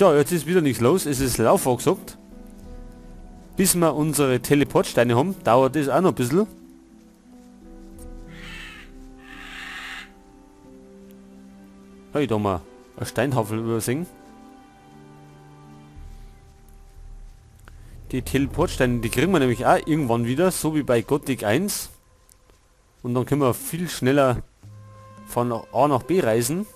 Tja, jetzt ist wieder nichts los. Es ist Lauf angesagt. Bis wir unsere Teleportsteine haben, dauert das auch noch ein bisschen. Hey, da haben wir einen Steinhaufen übersehen. Die Teleportsteine, die kriegen wir nämlich auch irgendwann wieder, so wie bei Gothic 1. Und dann können wir viel schneller von A nach B reisen.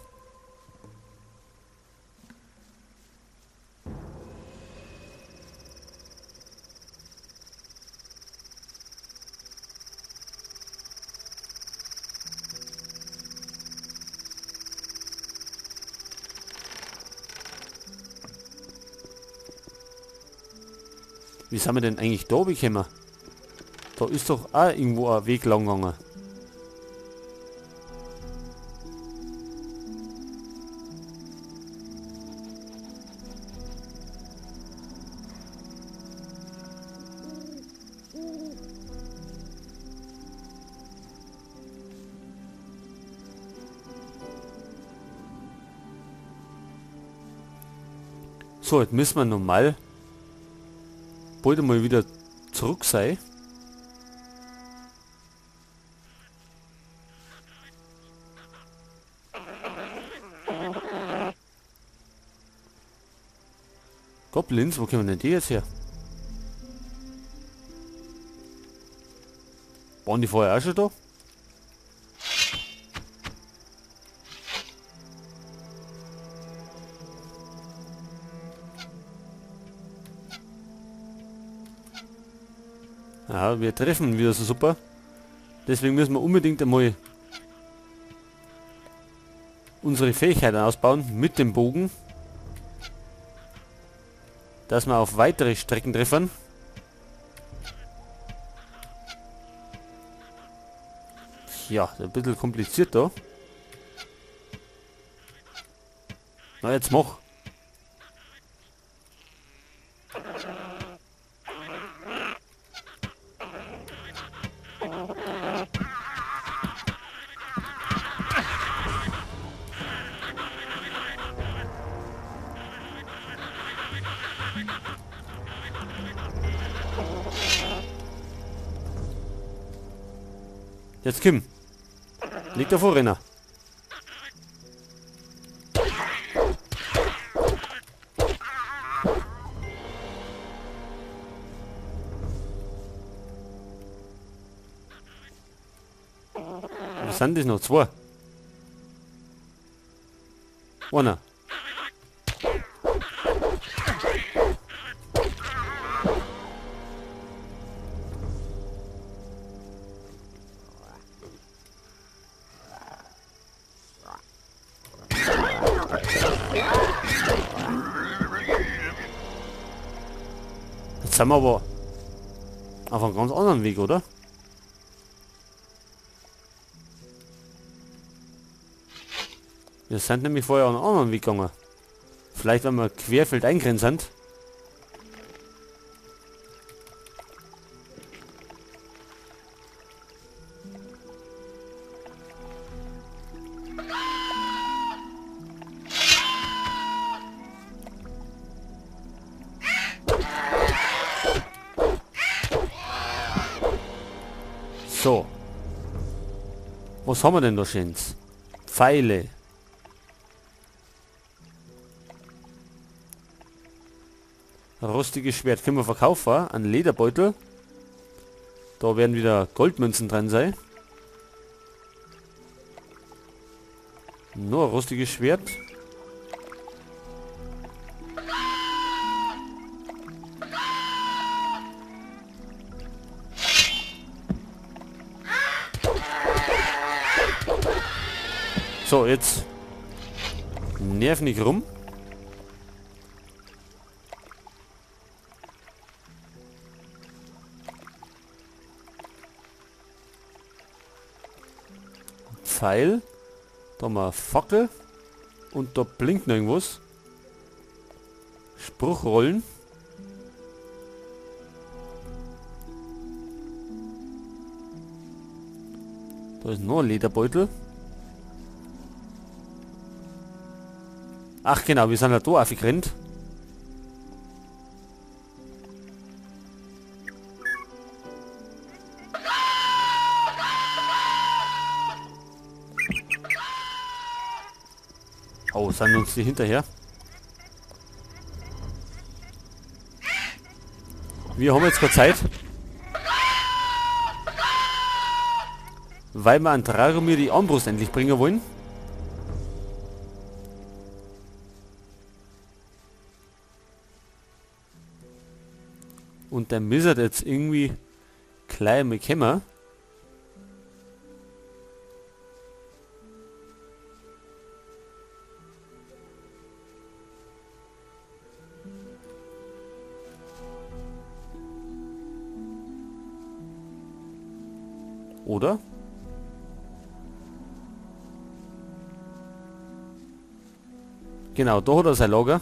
Wie sind wir denn eigentlich da gekommen? Da ist doch auch irgendwo ein Weg lang gegangen. So, jetzt müssen wir normal bald mal wieder zurück sein. Goblins, wo kommen denn die jetzt her? Waren die vorher auch schon da? Ja, wir treffen wieder so super. Deswegen müssen wir unbedingt einmal unsere Fähigkeiten ausbauen mit dem Bogen. Dass wir auf weitere Strecken treffen. Ja, ein bisschen kompliziert da. Na, jetzt mach. Jetzt Kim. Liegt der Vorrenner. Was sind das noch? Zwei. Einer. Jetzt sind wir aber auf einem ganz anderen Weg, oder? Wir sind nämlich vorher einen anderen Weg gegangen. Vielleicht, wenn wir querfeld eingerannt sind. So. Was haben wir denn da schönes? Pfeile. Rostiges Schwert können wir verkaufen. Ein Lederbeutel. Da werden wieder Goldmünzen drin sein. Nur ein rostiges Schwert. So, jetzt nerv nicht rum. Pfeil. Da haben wir eine Fackel. Und da blinkt noch irgendwas. Spruchrollen. Da ist noch ein Lederbeutel. Ach genau, wir sind ja da aufgerannt. sind uns die hinterher. Wir haben jetzt keine Zeit. Weil wir an Dragomir die Armbrust endlich bringen wollen. Und der Missert jetzt irgendwie gleich mal kommen. Oder? Genau, da hat er sein Lager.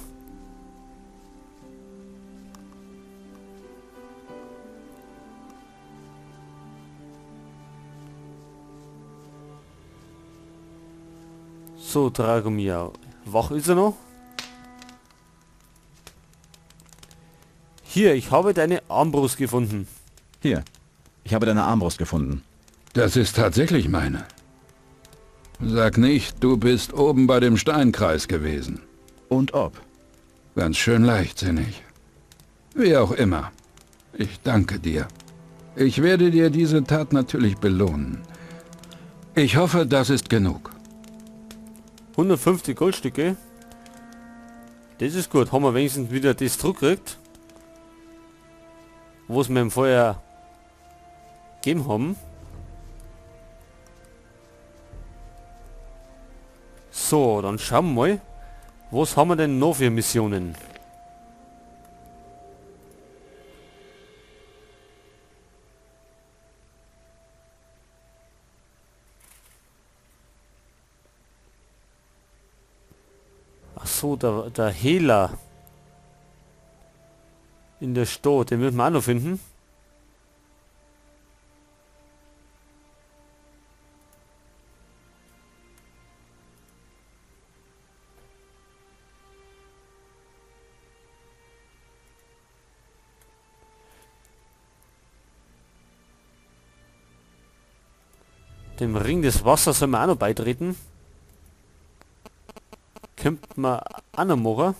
So, Dragomir. Wach ist er noch? Hier, ich habe deine Armbrust gefunden. Hier, ich habe deine Armbrust gefunden. Das ist tatsächlich meine. Sag nicht, du bist oben bei dem Steinkreis gewesen. Und ob? Ganz schön leichtsinnig. Wie auch immer. Ich danke dir. Ich werde dir diese Tat natürlich belohnen. Ich hoffe, das ist genug. 150 Goldstücke. Das ist gut. Haben wir wenigstens wieder das zurückgekriegt, was wir ihm vorher gegeben haben. So, dann schauen wir mal, was haben wir denn noch für Missionen? Ach so, der Hehler in der Stadt, den müssen wir auch noch finden. Dem Ring des Wassers sollen wir auch noch beitreten. Könnte man auch noch machen.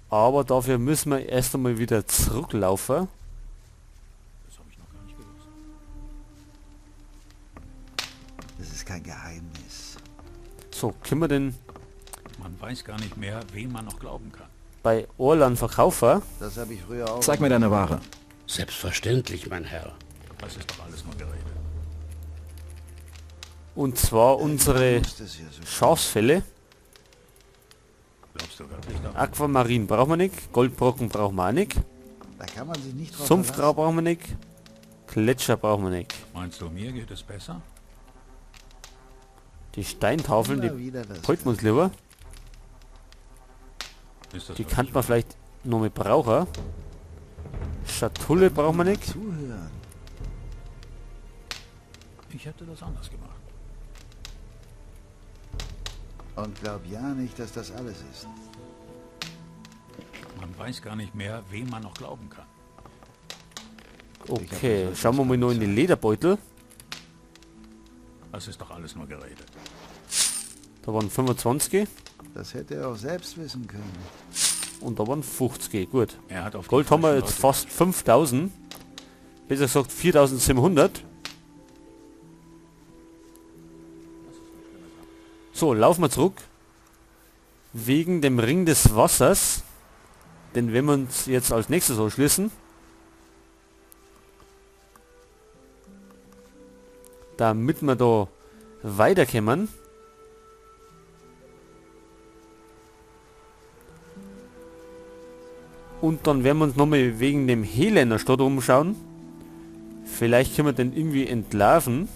Aber dafür müssen wir erst einmal wieder zurücklaufen. Das habe ich noch gar nicht gewusst. Das ist kein Geheimnis. So, können wir denn... Man weiß gar nicht mehr, wem man noch glauben kann. Bei Orlan verkaufen. Das habe ich früher auch. Zeig mir deine Ware. Selbstverständlich, mein Herr. Das ist doch alles nur Gerede. Und zwar unsere Schafsfelle. Glaubst du wirklich daran? Aquamarin brauchen wir nicht. Goldbrocken brauchen wir auch nicht. Da kann man sich nicht drauf Sumpfgrau verlassen. brauchen wir nicht. Gletscher brauchen wir nicht. Meinst du, mir geht es besser? Die Steintafeln, Immer die wieder das behalten wir uns lieber. Ist das Die wirklich kann man vielleicht noch mit brauchen. Schatulle brauchen wir nicht. Zuhören. Ich hätte das anders gemacht. Und glaub ja nicht, dass das alles ist. Man weiß gar nicht mehr, wem man noch glauben kann. Okay, schauen wir mal noch in die Lederbeutel. Das ist doch alles nur Gerede. Da waren 25. Das hätte er auch selbst wissen können. Und da waren 50, gut. Er hat auf die Gold haben wir falschen jetzt Leute fast 5000. Besser gesagt 4700. So, laufen wir zurück. Wegen dem Ring des Wassers. Den werden wir uns jetzt als nächstes anschließen. Damit wir da weiterkommen. Und dann werden wir uns nochmal wegen dem Hehler in der Stadt umschauen. Vielleicht können wir den irgendwie entlarven.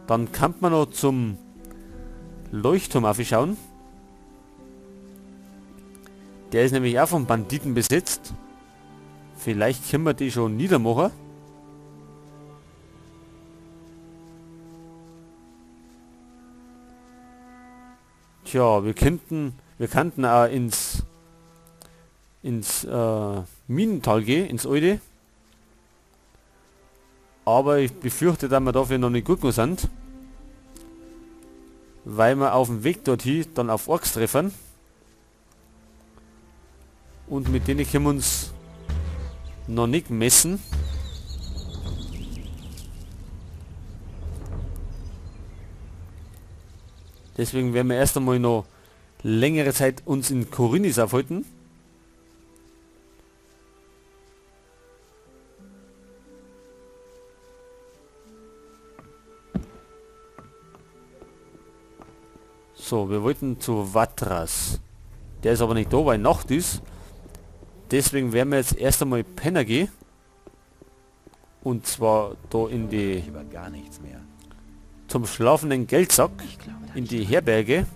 Dann kann man noch zum Leuchtturm aufschauen. Der ist nämlich auch von Banditen besetzt. Vielleicht können wir die schon niedermachen. Tja, wir könnten auch ins Minental gehen, ins Alte. Aber ich befürchte, dass wir dafür noch nicht gut genug sind. Weil wir auf dem Weg dorthin dann auf Orks treffen. Und mit denen können wir uns noch nicht messen. Deswegen werden wir erst einmal noch längere Zeit uns in Khorinis aufhalten. So, wir wollten zu Vatras. Der ist aber nicht da, weil Nacht ist. Deswegen werden wir jetzt erst einmal Penner gehen. Und zwar da in die... Über gar nichts mehr. Zum schlafenden Geldsack. In die Herberge.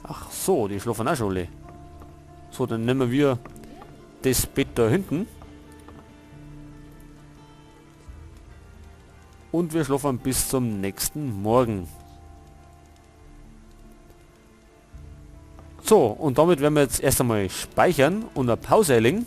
Ach so, die schlafen auch schon alle. So, dann nehmen wir das Bett da hinten. Und wir schlafen bis zum nächsten Morgen. So, und damit werden wir jetzt erst einmal speichern und eine Pause einlegen.